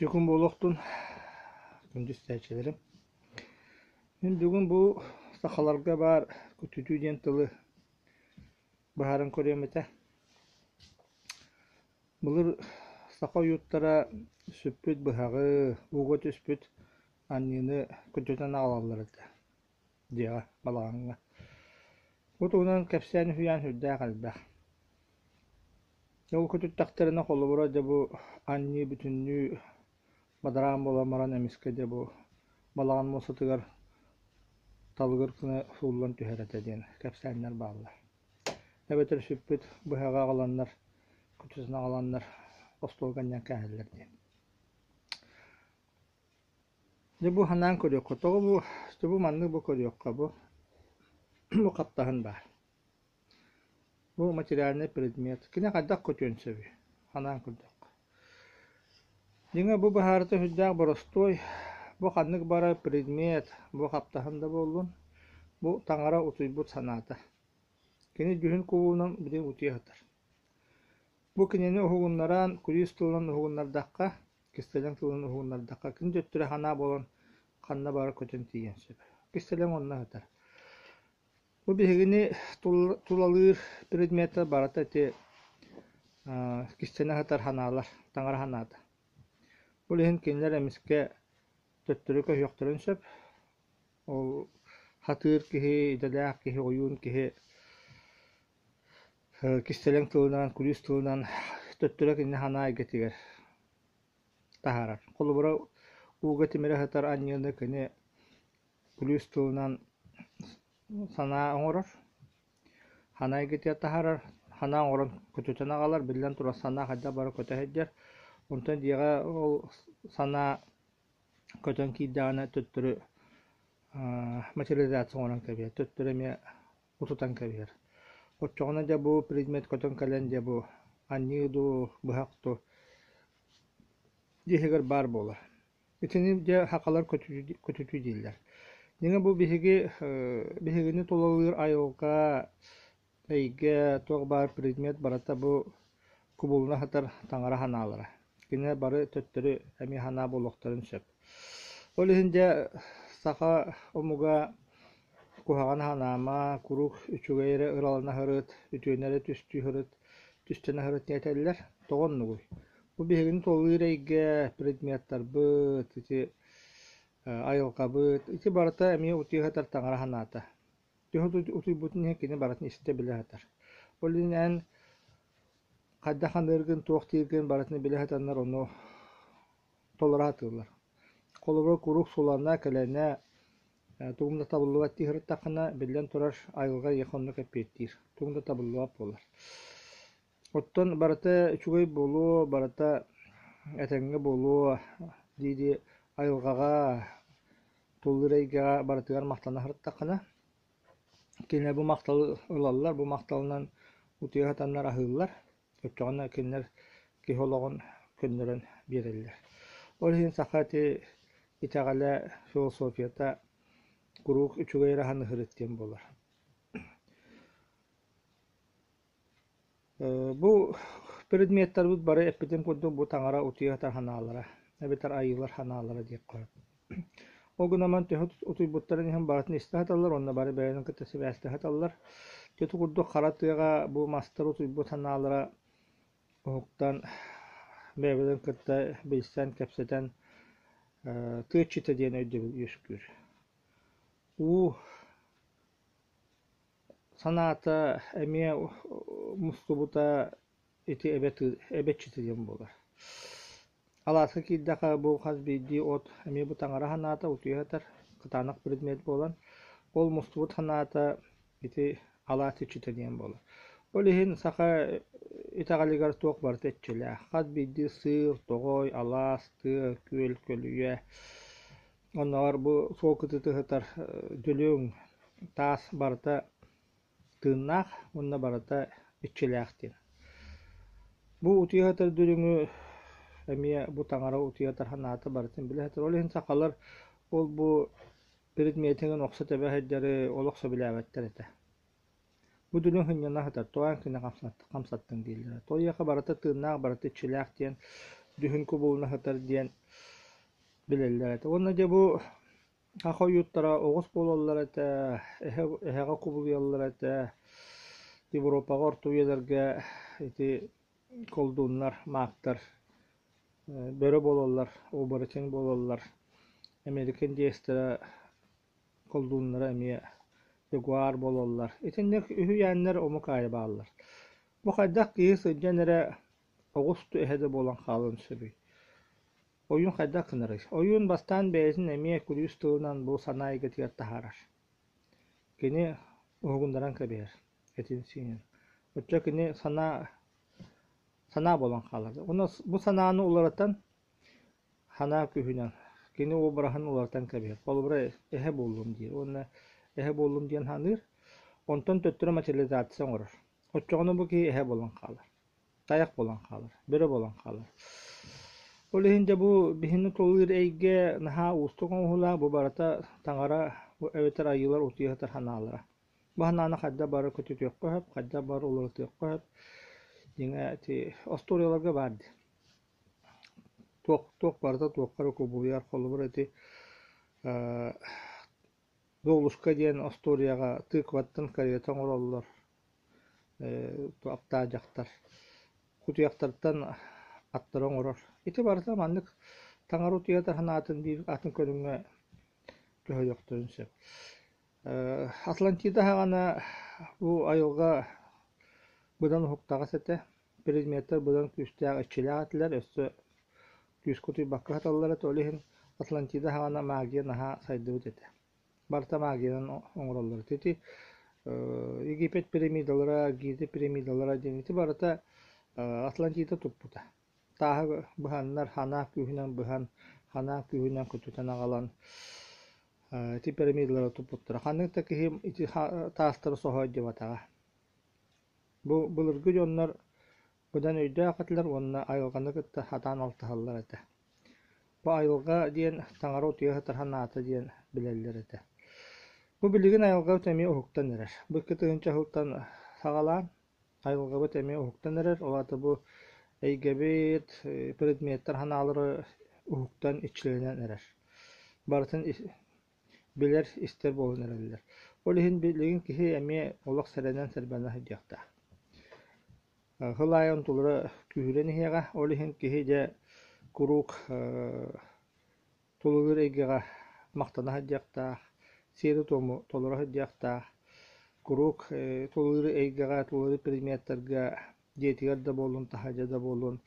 Үтүө күн буолуохтун, күндү истээччилэрим. Мин бүгүн бу сахаларга баар көтүтүү диэн тылы быһааран көрүөм этэ. Былыр саха ойууттара сүппүт быһаҕы, ууга түспүт анньыыны көтүтэн аҕалаллар этэ дьиэҕэ, балаҕаҥҥа. Бу туһунан кэпсээн үһүйээн сүрдээх элбэх. Ол көтүттэхтэринэ холобура дьэ бу анньыы бүтүннүү бадараан буолан баран эмискэ дьэ бу балаҕан муостатыгар талыгыр гына сууллан түһэр этэ диэн кэпсээннэр бааллар. Эбэтэр сүппүт быһаҕы аҕаланнар, кутутун аҕаланнар остуолга анньан кээһэллэр диэн. Дьэ бу санаан көрүөххэ, тоҕо бу, дьэ бу маннык бу көрүөххэ бу, бу хаптаһын баар. Бу материальнай предмет. Кини хайдах көтүөн сөбүй? Санаан көрдөххө. Дьиҥэ бу быһаарыта сүрдээх боростуой. Бу ханнык бара предмет, бу хаптаһын да буоллун, бу таҥара утуйбут санаата. Кини дьүһүн кубуунан билигин утуйа сытар. Бу кинини уһугуннаран, куйус тылынан уһугуннардахха, кистэлэҥ тылынан уһугуннардахха, кини төттөрү санаа буолан ханна бара көтөн тиийиэн сөп. Кистэлэҥ онно сытар. Бу биһигини тулалыыр предметтэр барыта ити кистэнэ сытар санаалар, таҥара санаата. Ол иһин кинилэр эмискэ төттөрү көһүөхтэрин сөп. Ол хатыыр киһи, идэлээх киһи, ойуун киһи кистэлэҥ тылынан, күлүүс тылынан төттөрү кинини санаа эйгэтигэр таһаарар. Холобура, ууга тимирэ сытар анньыыны кини Күлүүс тылынан санаа оҥорор, санаа эйгэтигэр таһаарар, санаа оҥорон көтүтэн аҕалар, биллэн турар санаа хайдах бары көтө сылдьар. Онтон дьиэҕэ ол санаа көтөн киирдэҕинэ төттөрү материализация оҥорон кэбиһэр, төттөрү эмиэ утутан кэбиһэр. Оччоҕуна дьэ бу предмет көтөн кэлэн дьэ бу анньыы дуу, быһах дуу дьиэ иһигэр баар буолар. Итини дьэ сахалар көтүтүү дииллэр. Дьиҥэ бу биһиги биһигини тулалыыр айылҕа, эйгэ, туох баар предмет барыта бу кубулуна сытар таҥара санаалара. Кинилэр бары төттөрү эмиэ санаа буолуохтарын сөп. Ол иһин дьэ саха омуга куһаҕан санаама, куруук үчүгэй эрэ ыралана сырыт, үтүөнү эрэ түстүү сырыт, түстэнэ сырыт диэн этэллэр. Тоҕо оннугуй? Бу биһигини тулалыыр эйгэ, предметтарбыт, ити айылҕабыт, ити барыта эмиэ утуйа сытар таҥара санаата. Төһө утуйбутун иһин кини барытын истэ-билэ сытар. Ол иһин эн хайдах аныыргын, туох дииргин барытын билэ сытаннар ону толоро сатыыллар. Холобура, куруук сулана, кэлэнэ, тугум да табыллыбат дии сырыттаххына, биллэн турар, айылҕа эйиэхэ оннук эппиэттиир. Тугум да табыллыбат буолар. Оттон барыта үчүгэй буолуо, барыта этэҥҥэ буолуо дии-дии айылҕаҕа, туллуур эйгэҕэ барытыгар махтана сырыттаххына, кинилэр бу махталы ылаллар, бу махталынан утуйа сатаннар аһыыллар, оччоҕуна кинилэр киһи олоҕун көннөрөн биэрэллэр. Ол иһин саха ити итэҕэлэ, философията куруук үчүгэй эрэ аһыныһырыт диэн буолар. Бу предметтарбыт бары эппитим курдук бу таҥара утуйа сытар санаалара эбэтэр айыылар санаалара диэххэ сөп. Ол гынан төһө утуйбуттарын иһин барытын истэ сыталлар уонна бары бэйэлэрин кытта сибээстэһэ сыталлар. Ити курдук хара тыаҕа бу мастар утуйбут санаалара уһуктан бэйэбитин кытта билсэн, кэпсэтэн тыа иччитэ диэн өйдөбүл үөскүүр. Уу Санаата эмиэ мустубута ити эбэ иччитэ диэн буолар. Алааска киирдэххэ бу хас биирдии от эмиэ бу таҥара санаата утуйа сытар кытаанах предмет буолан, ол мустубут санаата ити алаас иччитэ диэн буолар. Ол иһин саха итэҕэлигэр туох барыта иччилээх. Хас биирдии сыыр, тоҕой, алаас, тыа, күөл, көлүйэ Оннооҕор бу суол кытыыта сытар дүлүҥ, таас барыта тыыннаах уонна барыта иччилээх диэн. Бу утуйа сытар дүлүҥү эмиэ бу таҥара утуйа сытар санаата барытын билэ сытар. Ол иһин сахалар ол бу предметигин охсо тэбэ сылдьары олох сөбүлээбэттэр этэ. Бу дүлүҥ сынньана сытар, тоҕо эн кинини хамсаттыҥ дииллэрэ. Тоҕо диэххэ барыта тыыннаах, барыта иччилээх диэн дьүһүн кубулуна сытар диэн билэллэр этэ. Уонна дьэ бу саха ойууттара оҕус буолаллар этэ, эһэ эһэҕэ кубулуйаллар этэ. Европаҕа орто үйэлэргэ ити колдуннар, маактар бөрө буолаллар, оборотень буолаллар. Американ диэстэрэ колдуннара эмиэ ягуар буолаллар. Итинник үһүйээннэр омук аайы бааллар. Бу хайдах киһи сылдьан эрэ оҕус эһэ да буолан хаалыан сөбүй? Ойуун хайдах гынарый? Ойуун бастаан бэйэтин эмиэ күлүүс тылынан бу санаа эйгэтигэр таһаарар. Кини уһугуннаран кэбиһэр этин-сиинин. Оччо кини санаа санаа буолан хаалар. Уонна бу санааны уларытан санаа күүһүнэн кини уобараһын уларытан кэбиһэр. Холобура, эһэ буоллум диир уонна эһэ буоллум диэн саныыр. Онтон төттөрү материализация оҥорор. Оччоҕуна бу киһи эһэ буолан хаалар. Тайах буолан хаалар, бөрө буолан хаалар. Ол иһин дьэ бу биһини тулалыыр эйгэ наһаа уустук оҥоһуулаах, бу барыта таҥара эбэтэр айыылар утуйа сытар санаалара. Бу санааны хайдах бары көтүтүөххэ сөп, хайдах бары уларытыахха сөп дьиҥэ ити остуоруйаларга баар дии. Туох туох барыта туохха эрэ кубулуйар, холобур ити Золушка диэн остуоруйаҕа тыкваттан карета оҥороллор аптаах дьахтар кутуйахтартан аттары оҥорор. Ити барыта маннык таҥара утуйар санаатын биир атын көрүҥҥэ көһөрүөхтэрин сөп. Атлантида саҕана бу айылҕа быдан уһуктаҕас этэ. Предметтэр быдан күүстээх иччилээх этилэр, өссө күүскэ утуйбакка сыталлар этэ, ол иһин Атлантида саҕана магия наһаа сайдыбыт этэ. Барыта магиянан оҥороллор этэ. Ити Египет пирамидалара, Гиза пирамидалара диэн ити барыта Атлантида туппута. Тааһы быһаннар, ханаа күүһүнэн быһан, ханаа күүһүнэн көтүтэн аҕалан ити пирамидалары туппуттара. Ханнык да киһи ити таастары соһо сылдьыбатаҕа. Бу былыргы дьоннор быдан өйдөөх этилэр уонна айылҕаны кытта сатаан алтыһаллар этэ. Бу айылҕа диэн таҥара утуйа сытар санаата диэн билэллэр этэ. Бу билигин айылҕабыт эмиэ уһуктан эрэр. Бу 2000 сылтан саҕалаан айылҕабыт эмиэ уһуктан эрэр. Ол аата бу эйгэбит, предметтэр санаалара уһуктан иччилэнэн эрэр. Барытын билэр, истэр буолан эрэллэр. Ол иһин билигин киһи эмиэ олох сэрэнэн-сэрбэнэ сылдьыахтаах. Сыл аайы онтулара күүһүрэн иһиэҕэ. Ол иһин киһи дьэ куруук тулалыыр эйгэҕэ махтана сылдьыахтаах, сиэри-туому толоро сылдьыахтаах, куруук тулалыыр эйгэҕэ, тулалыыр предметтэргэ дьиэтигэр да буоллун, таһырдьа да буоллун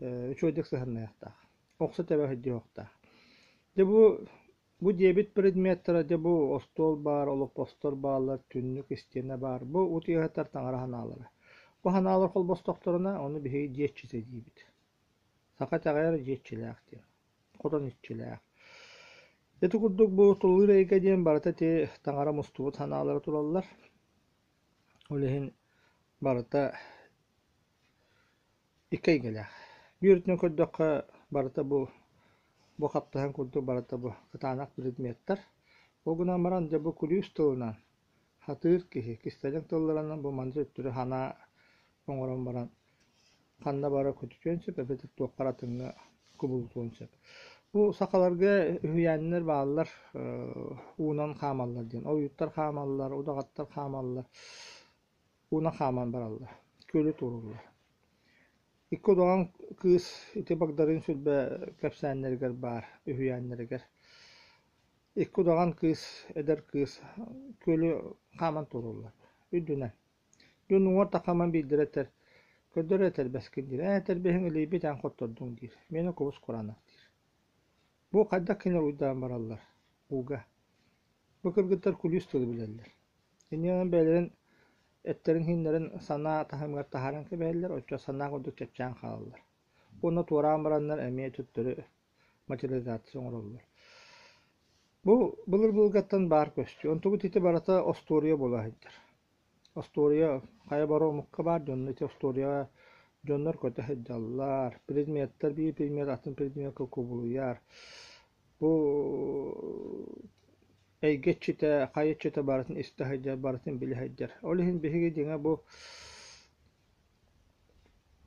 үчүгэйдик сыһыаннаһыахтаах. Охсо тэбэ сылдьыахтаах. Дьэ бу бу диэбит предметтэрэ дьэ бу остуол баар, олоппостор бааллар, түннүк, истиэнэ баар. Бу утуйаһыттар таҥара санаалара. Бу санаалар холбостохторуна, ону биһиги дьиэ иччитэ диибит. Саха итэҕэйэр дьиэ иччилээх диэн, хотон иччилээх. Ити курдук бу туллуур эйгэ диэн барыта ити таҥара мустубут санаалара тураллар. Ол иһин барыта Икки эйгэлээх. Биир өттүнэн көрдөххө, барыта бу бу хаптаһын курдук барыта бу кытаанах предметтэр. Ол гынан баран дьэ бу күлүүс тылынан сатыыр киһи кистэлэҥ тылларынан бу маннык өттүрү санаа оҥорон баран ханна бара көтүтүөн сөп эбэтэр туохха эрэ атыҥҥа кубулутуон сөп. Бу сахаларга үһүйээннэр бааллар уунан хаамаллар диэн. Ойууттар хаамаллар, удаҕаттар хаамаллар. Ууна хааман бараллар, күөлү туорууллар. Икки удаҕан кыыс ити Багдарыын Сүлбэ кэпсээннэригэр баар, үһүйээннэригэр. Икки удаҕан кыыс, эдэр кыыс күөлү хааман туорууллар, үрдүнэн. Дьон уҥуор тахаман биирдэрэ этэр, көрдөр этэрбэскин диир, ээ этэрбэһиҥ илийбит эн хоттордуҥ диир, миэнэ кубус кураанах диир. Бу хайдах кинилэр уйдаан бараллар ууга. Бу кыргыттар күлүүс тылы билэллэр. Иннинэн бэйэлэрин эттэрин-сииннэрин санаа таһымыгар таһааран кэбиһэллэр, оччо санаа курдук чэпчээн хаалаллар. Уонна туораан бараннар эмиэ төттөрү материализация оҥороллор. Бу былыр-былыргаттан баар көстүү. Онтубут ити барыта остуоруйа буола сылдьар. Остуоруйа хайа бары омукка баар дьонно ити остуоруйаҕа дьоннор көтө сылдьаллар, предметтэр биир предмет атын предмеккэ кубулуйар. Бу эйгэ иччитэ, хайа иччитэ барытын истэ сылдьар, барытын билэ сылдьар. Ол иһин биһиги дьиҥэ бу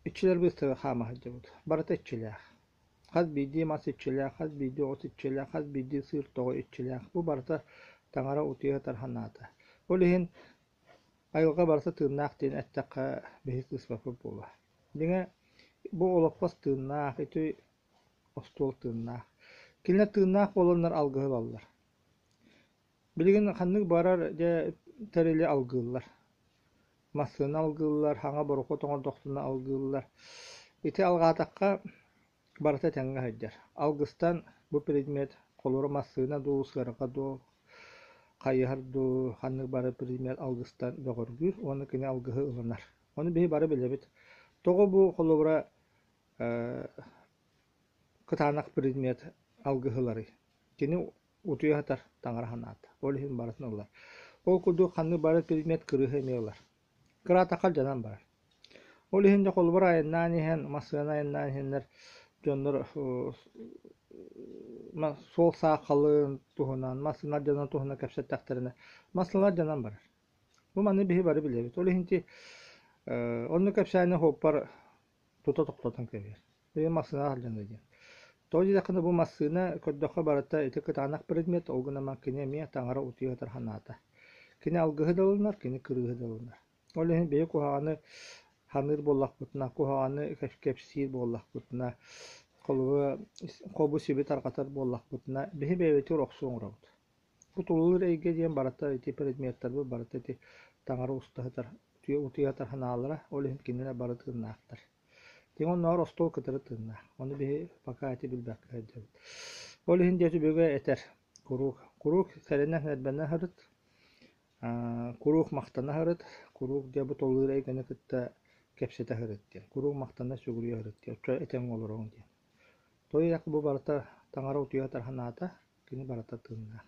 Иччилэр быыстара хаама сылдьабыт. Барыта иччилээх. Хас биирдии мас иччилээх, хас биирдии от иччилээх, хас биирдии сыыр тоҕо иччилээх. Бу барыта таҥара утуйа сытар санаата. Ол иһин айылҕа барыта тыыннаах диэн эттэххэ биһи сыыспаппыт буолуо. Дьиҥэ бу олоппос тыыннаах, ити остуол тыыннаах. Кинилэр тыыннаах буоланнар алгыһы ылаллар. Билигин ханнык баарар дьэ тэрили алгыыллар. Массыына алгыыллар, хаҥа борохуот оҥордохтуна алгыыллар. Ити алҕаатахха барыта тэҥҥэ сылдьар. Алгыстан бу предмет холобура массыына дуу, сыарҕа дуу, хайыһар дуу, ханнык бары предмет алгыстан бөҕөргүүр уонна кини алгыһы ылынар. Ону биһи бары билэбит. Тоҕо бу холобура кытаанах предмет алгыһыларый? Кини утуйа сытар таҥара санаата. Ол иһин барытын ылар. Ол курдук ханнык бары предмет кырыыһы эмиэ ылар. Кыраатахха алдьанан барар. Ол иһин дьэ холобур айаннаан иһэн, массыына айаннаан иһэннэр дьоннор суол саахалын туһунан, массыына алдьанарын туһунан кэпсэттэхтэринэ, массыына алдьанан барар. Бу маны биһи бары билэбит. Ол иһин ити оннук кэпсээни суоппар тута тохтотон кэбиһэр. Бэйэ массыына алдьанна диэн. Тоҕо диэтэххинэ бу массыына көрдөххө барыта ити кытаанах предмет, ол гынан кини эмиэ таҥара утуйа сытар санаата. Кини алгыһы да ылынар, кини кырыыһы да ылынар. Ол иһин биһи куһаҕаны саныыр буоллахпытына, куһаҕаны кэпсиир буоллахпытына, холобура хобу-сиби тарҕатар буоллахпытына, биһи бэйэбитигэр охсуу оҥоробут. Бу тулалыыр эйгэ диэн барыта ити предметтэрбит барыта ити таҥара уста сытар, утуйа сытар санаалара, ол иһин кинилэр бары тыыннаахтар. Дьиҥ оннооҕор остуол кытары тыыннаах, ону биһи пока ити билбэккэ сылдьабыт. Ол иһин дьэ түбүгэ этэр куруук, куруук сэрэнэ-сэрбэнэ сырыт, куруук махтана сырыт, куруук дьэ бу тулалыыр эйгэни кытта кэпсэтэ сырыт диэн, куруук махтана сүгүрүйэ сырыт диэн, оччо этэҥҥэ олороҕун диэн. Тоҕо диэтэххэ бу барыта таҥара утуйа сытар санаата, кини барыта тыыннаах.